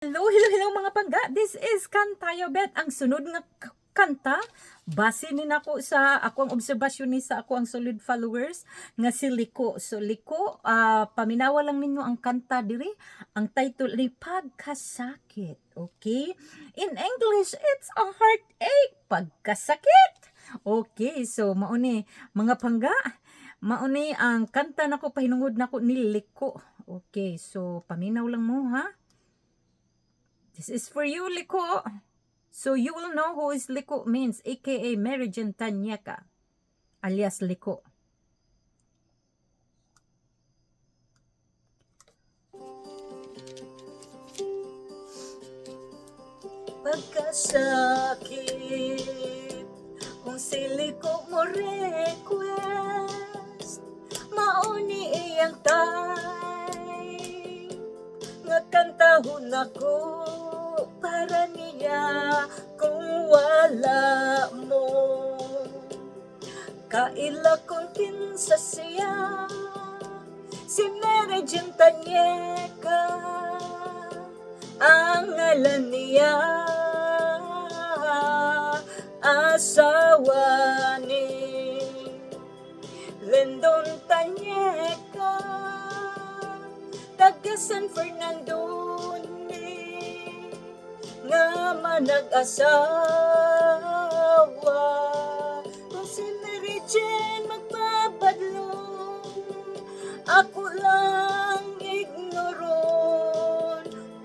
Hello, hello, hello, mga pangga. This is Kantayo Bet. Ang sunod nga kanta, base ni nako sa ako ang obserbasyon ni sa ako ang solid followers nga si Liko. So Liko, paminawa lang ninyo ang kanta diri. Ang title ni Pagkasakit. Okay? In English, it's a heartache. Pagkasakit. Okay, so mauni, mga pangga, mauni ang kanta nako pahinungod nako ni Liko. Okay, so paminaw lang mo, ha. This is for you, Liko. So you will know who is Liko means, aka Mary Jane Tanyeka, alias Liko. Pagkasakit kung siliko mo request, mauni iyang type nga kantahon ako para niya. Kung wala mo kaila kung kinsa siya, si Mary Jane Tanyeka ang ngalan niya, asawa ni Lindon Tanyeka, taga San Fernando ni nga manag-asawa. Kung si Mary Jane magpabadlong, ako lang ignoron,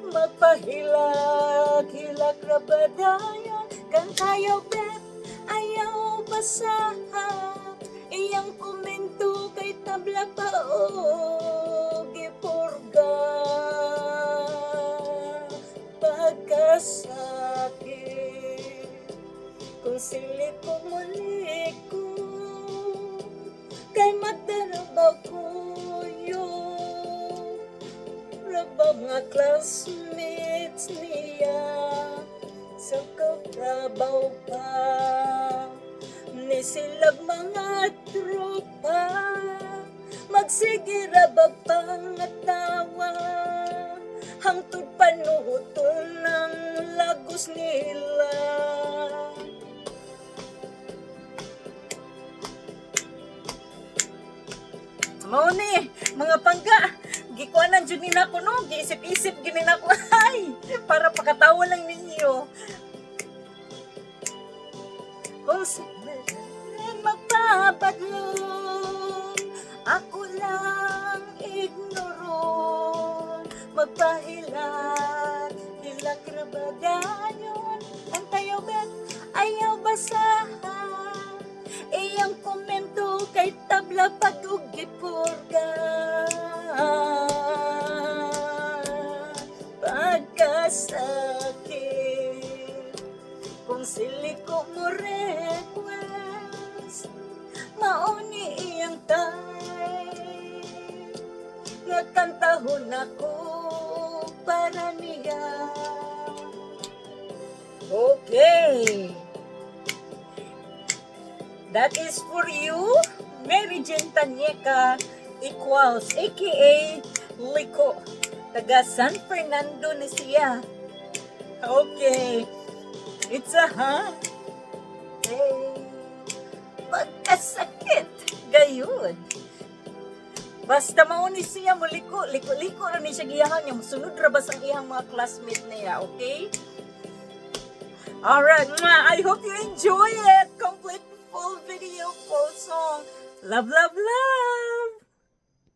magpahilak-hilak ra badayon. Kantayo Bet, ayaw basaha iyang komento kay tabla pa o gipurga. Pagkasakit kung sili ko muliko kay magdarabaw ko rabaw mga classmates niya sa katrabaw pa ni silag mga tropa, magsige ra bag pangatawa hangtod panuhuton ng lagos nila. Mao ni, mga pangga, gikuanan jud ni nako, no, giisip-isip gini nako, ay, para pakatawa lang ninyo. Kung si magpabadlong, ako lang ignoron, magpahilak, hilak ra ba dayon? Antayaw Bet, ayaw basaha iyang komento kay tabla pag gipurga. Pagkasakit kung sili ko mo request, mauni iyang type nga kantahon ako para niya. Okay. That is for you, Mary Jane Tanyeka equals aka Liko. Taga San Fernando ni siya. Okay. It's a ha. Hey. Pagkasakit. Gayud. Basta mao ni siya muliko, liko-liko ra ni siya giyahan niya. Musunod ra ba sa iyang mga classmate niya, okay? Alright, mwah. I hope you enjoy it. Complete full video, full song. Love, love, love.